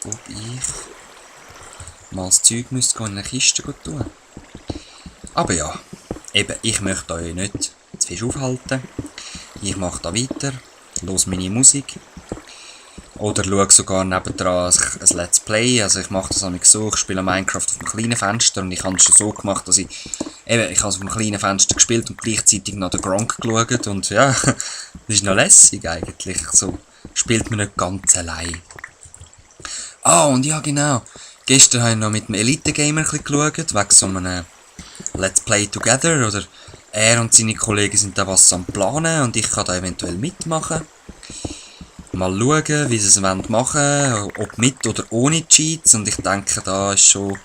ob ich mal das Zeug müsste in eine Kiste tun. Aber ja, eben, ich möchte euch nicht zu viel aufhalten. Ich mache da weiter, höre meine Musik. Oder schaue sogar nebendran ein Let's Play. Also ich mache das nämlich so, ich spiele Minecraft auf einem kleinen Fenster und ich habe es schon so gemacht, dass ich habe es auf einem kleinen Fenster gespielt und gleichzeitig noch den Gronk geschaut. Und ja, das ist noch lässig eigentlich. So spielt man nicht ganz allein. Ah, und ja genau. Gestern habe ich noch mit dem Elite-Gamer geschaut, wegen so einem Let's Play Together. Oder er und seine Kollegen sind da was am Planen und ich kann da eventuell mitmachen. Mal schauen, wie sie es machen wollen, ob mit oder ohne Cheats. Und ich denke, da ist schon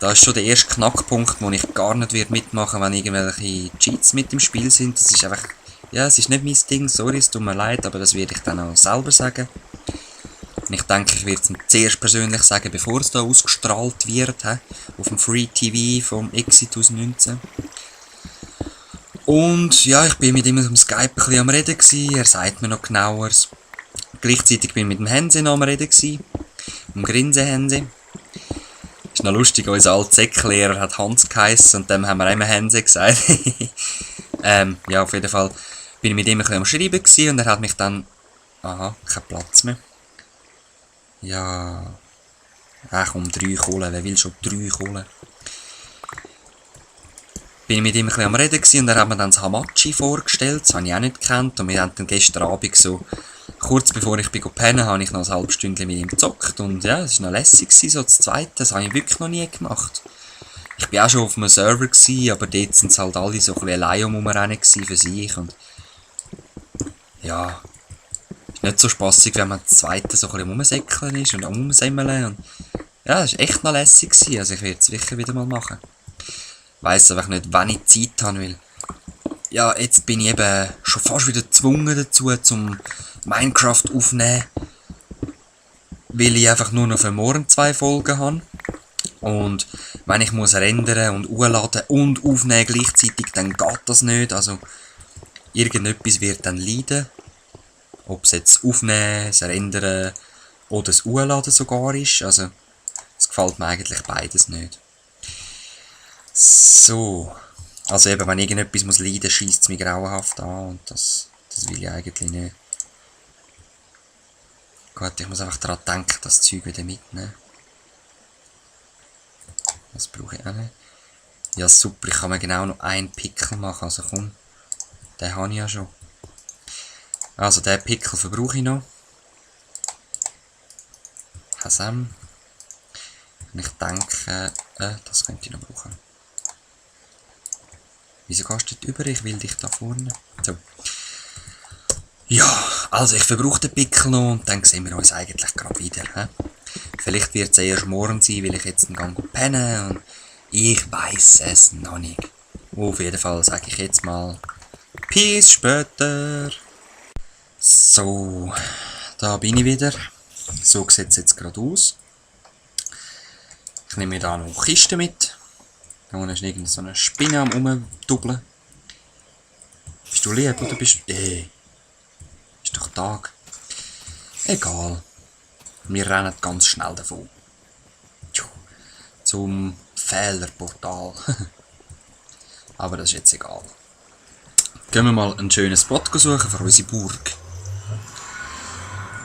der erste Knackpunkt, wo ich gar nicht mitmachen werde, wenn irgendwelche Cheats mit im Spiel sind. Das ist einfach, ja, es ist nicht mein Ding, sorry, es tut mir leid, aber das werde ich dann auch selber sagen. Und ich denke, ich werde es zuerst persönlich sagen, bevor es da ausgestrahlt wird, auf dem Free TV vom Exit 2019. Und ja, ich bin mit ihm am Skype ein bisschen am Reden gewesen, er sagt mir noch genaueres. Gleichzeitig bin ich mit dem Hense noch am Reden gewesen, dem Grinse-Hense. Ist noch lustig, unser alter Säcklehrer hat Hans geheissen und dem haben wir immer Hense gesagt. Ja, auf jeden Fall bin ich mit ihm ein bisschen am Schreiben gewesen und er hat mich dann... Aha, kein Platz mehr. Ja... komm, 3 Kohlen, wer will schon 3 Kohlen? Bin ich mit ihm ein bisschen am Reden gewesen und er hat mir dann das Hamachi vorgestellt, das habe ich auch nicht gekannt und wir haben dann gestern Abend so, kurz bevor ich pennen, habe ich noch ein halbes Stündchen mit ihm gezockt und ja, es war noch lässig gewesen, so das zweite, das habe ich wirklich noch nie gemacht. Ich bin auch schon auf einem Server gewesen, aber dort sind es halt alle so ein bisschen allein rumrennen für sich und ja, ist nicht so spassig, wenn man das zweite so ein bisschen rumsäckeln ist und rumsemmeln und ja, es war echt noch lässig gewesen, also ich werde es sicher wieder mal machen. Ich weiss einfach nicht, wann ich Zeit habe, weil ja, jetzt bin ich eben schon fast wieder gezwungen dazu, zum Minecraft aufnehmen, weil ich einfach nur noch für morgen 2 Folgen habe. Und wenn ich muss rendern und hochladen und aufnehmen gleichzeitig, dann geht das nicht. Also irgendetwas wird dann leiden. Ob es jetzt aufnehmen, das rendern oder das hochladen sogar ist. Also es gefällt mir eigentlich beides nicht. So. Also eben, wenn irgendetwas muss leiden, scheisst es mich grauenhaft an und das will ich eigentlich nicht. Gut, ich muss einfach daran denken, das Zeug wieder mitnehmen. Das brauche ich auch nicht. Ja super, ich kann mir genau noch einen Pickel machen, also komm, den habe ich ja schon. Also den Pickel verbrauche ich noch. Hasam. Und ich denke, das könnte ich noch brauchen. Wieso gehst du dort über? Ich will dich da vorne. So. Ja, also ich verbrauche den Pickel noch und dann sehen wir uns eigentlich gerade wieder. Vielleicht wird es erst morgen sein, weil ich jetzt einen Gang pennen und ich weiss es noch nicht. Auf jeden Fall sage ich jetzt mal Peace später. So, da bin ich wieder. So sieht es jetzt gerade aus. Ich nehme mir da noch Kisten mit. Da unten ist irgend so eine Spinne am Rumdubbeln. Bist du lieb oder bist du... Ist doch Tag. Egal. Wir rennen ganz schnell davon. Zum Fehlerportal. Aber das ist jetzt egal. Gehen wir mal einen schönen Spot suchen für unsere Burg.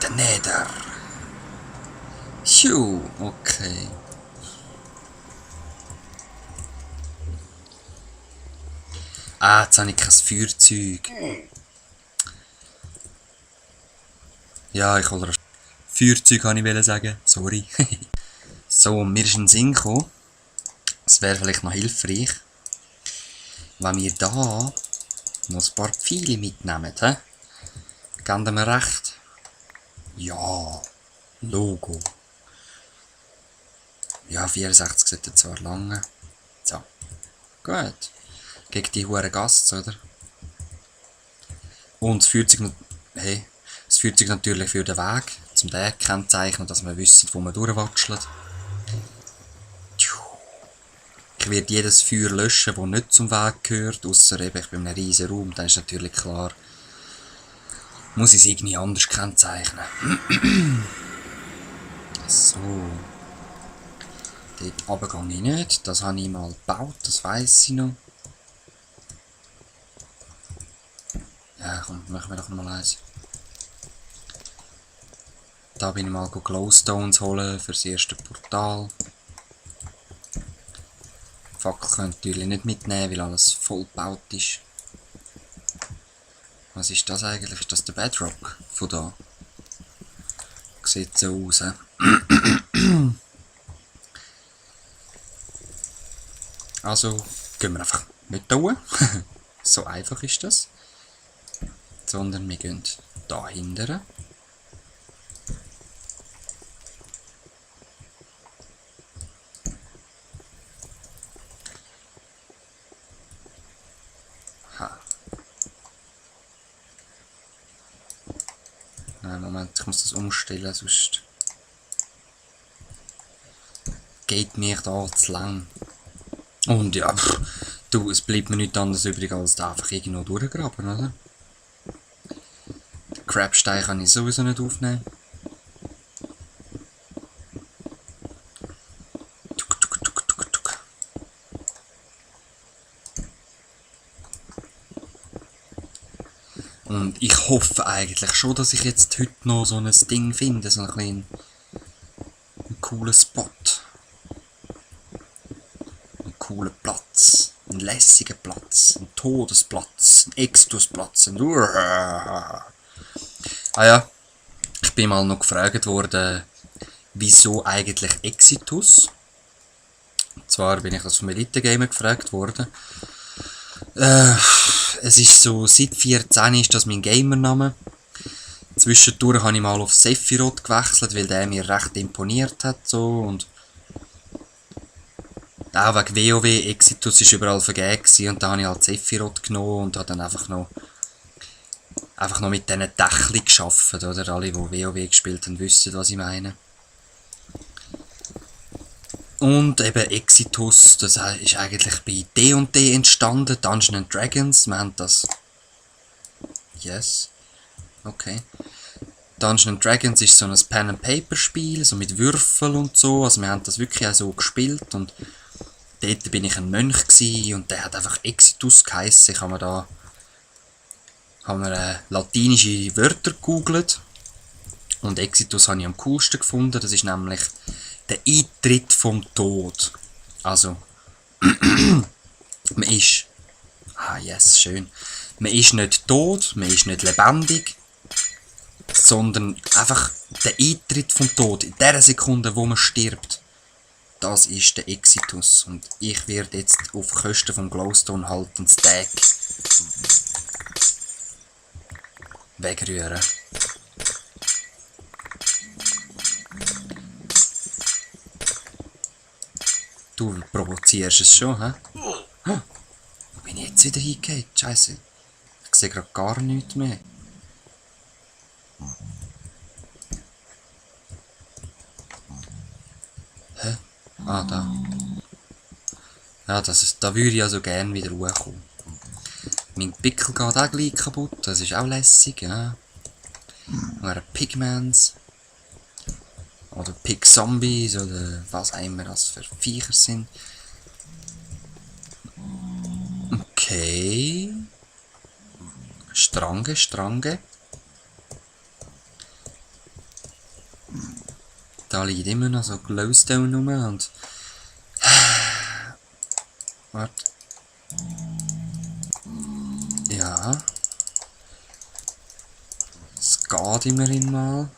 Der Nether. Okay. Jetzt habe ich kein Feuerzeug. Ja, ich wollte Feuerzeug kann ich sagen. Sorry. So, mir ist ein Sinn gekommen. Es wäre vielleicht noch hilfreich, wenn wir da noch ein paar Pfeile mitnehmen. Geben wir recht? Ja, Logo. Ja, 64 sollte zwar lange. So, gut. Gegen die hohen Gasts, oder? Und das Feuerzeug, das Feuerzeug natürlich für den Weg, zum den kennzeichnen, dass wir wissen, wo wir durchwatscheln. Ich werde jedes Feuer löschen, das nicht zum Weg gehört, ausser eben, ich bin in einem riesen Raum, dann ist natürlich klar, muss ich es irgendwie anders kennzeichnen. So. Dort runter gehe ich nicht. Das habe ich mal gebaut, das weiss ich noch. Ja, komm, machen wir doch noch mal eins. Da bin ich mal Glowstones holen für das erste Portal. Fackel können natürlich nicht mitnehmen, weil alles voll gebaut ist. Was ist das eigentlich? Ist das der Bedrock von da? Sieht so aus, he? Also gehen wir einfach nicht da. So einfach ist das. Sondern wir gehen da hinten. Nein, Moment, ich muss das umstellen, sonst geht mir da zu lang. Und ja, du, es bleibt mir nichts anderes übrig, als da einfach irgendwo durchgraben, oder? Den Crabstein kann ich sowieso nicht aufnehmen. Und ich hoffe eigentlich schon, dass ich jetzt heute noch so ein Ding finde, so einen coolen Spot. Einen coolen Platz. Einen lässigen Platz. Einen Todesplatz. Einen Extusplatz. Ah ja, ich bin mal noch gefragt worden, wieso eigentlich Exitus? Und zwar bin ich das vom Elite Gamer gefragt worden. Es ist so, seit 14 ist das mein Gamername. Zwischendurch habe ich mal auf Sephiroth gewechselt, weil der mir recht imponiert hat. So. Und auch wegen WoW, Exitus war überall vergeben und da habe ich halt Sephiroth genommen und habe dann einfach noch mit diesen Dächli gearbeitet, oder? Alle, die WoW gespielt haben, wissen, was ich meine. Und eben Exitus, das ist eigentlich bei D&D entstanden, Dungeons & Dragons, wir haben das... Yes. Okay. Dungeons & Dragons ist so ein Pen-and-Paper-Spiel, so mit Würfeln und so, also wir haben das wirklich auch so gespielt und dort bin ich ein Mönch gewesen und der hat einfach Exitus geheissen. Ich habe mir latinische Wörter gegoogelt und Exitus habe ich am coolsten gefunden, das ist nämlich der Eintritt vom Tod. Also, man ist... Ah, yes, schön. Man ist nicht tot, man ist nicht lebendig, sondern einfach der Eintritt vom Tod. In der Sekunde, wo man stirbt, das ist der Exitus. Und ich werde jetzt auf Kosten vom Glowstone halt einen Stack wegrühren. Du provozierst es schon, hä? Wo bin ich jetzt wieder hingegangen? Scheiße. Ich sehe gerade gar nichts mehr. Hä? Ah, da. Ja, da würde ich also gerne wieder hochkommen. Mein Pickel geht auch gleich kaputt, das ist auch lässig, ja. Oder Pigmans. Oder Pig-Zombies oder was auch immer das für Viecher sind. Okay. Strange. Da liegt immer noch so Glowstone rum und... Warte. Ja. Es geht immerhin mal.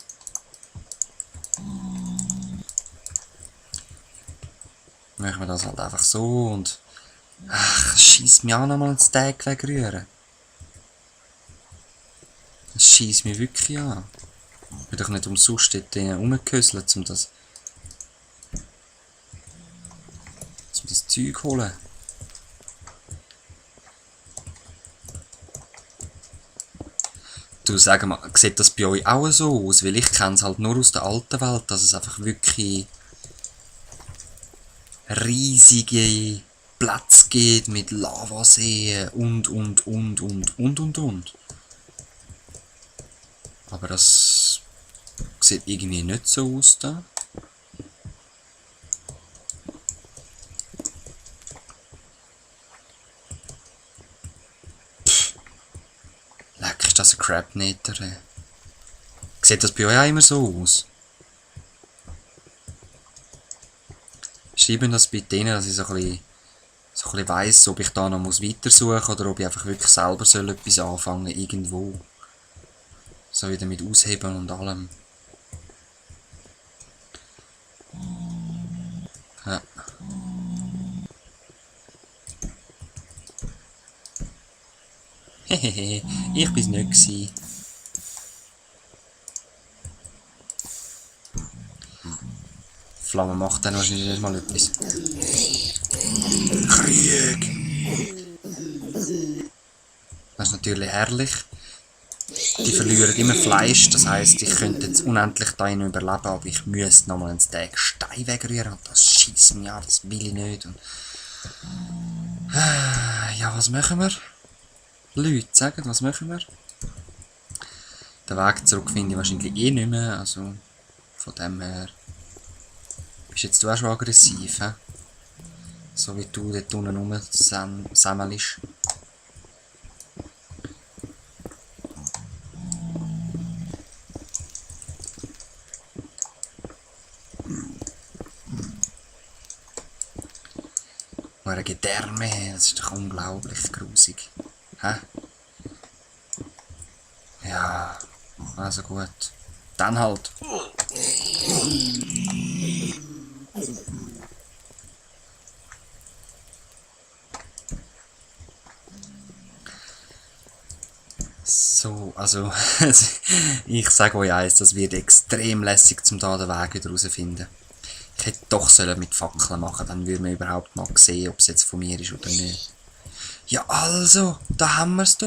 Machen wir das halt einfach so und... Ach, schießt mich auch nochmal einen Stack wegrühren. Das schießt mich wirklich an. Ich bin doch nicht umsonst dort rumgehöselt, um das Zeug holen. Du, sag mal, sieht das bei euch auch so aus? Weil ich kenne es halt nur aus der alten Welt, dass es einfach wirklich riesige Plätze gibt mit Lavaseen und. Aber das sieht irgendwie nicht so aus da. Crabnator. Sieht das bei euch auch immer so aus? Schreiben das bei denen, dass ich so ein bisschen weiss, ob ich da noch weitersuchen muss oder ob ich einfach wirklich selber etwas anfangen soll, irgendwo. So wieder mit Ausheben und allem. Ja. Hehehe, ich bin's nicht gewesen. Flamme macht dann wahrscheinlich nicht mal etwas. Krieg! Das ist natürlich herrlich. Die verlieren immer Fleisch, das heisst, ich könnte jetzt unendlich da überleben, aber ich müsste nochmal einen Tag Stein wegrühren und das schießt mich an, das will ich nicht. Und ja, was machen wir? Leute, sagen, was machen wir? Den Weg zurück finde ich wahrscheinlich eh nicht mehr, also von dem her. Bist jetzt du auch schon aggressiv, he? So wie du dort unten rumsammelst. Eure Gedärme, das ist doch unglaublich grusig. Hä? Ja, also gut. Dann halt. So, also, ich sage euch eins, das wird extrem lässig, um da den Weg wieder herauszufinden. Ich hätte doch mit Fackeln machen, dann würde man überhaupt mal sehen, ob es jetzt von mir ist oder nicht. Ja also, da haben wir es doch.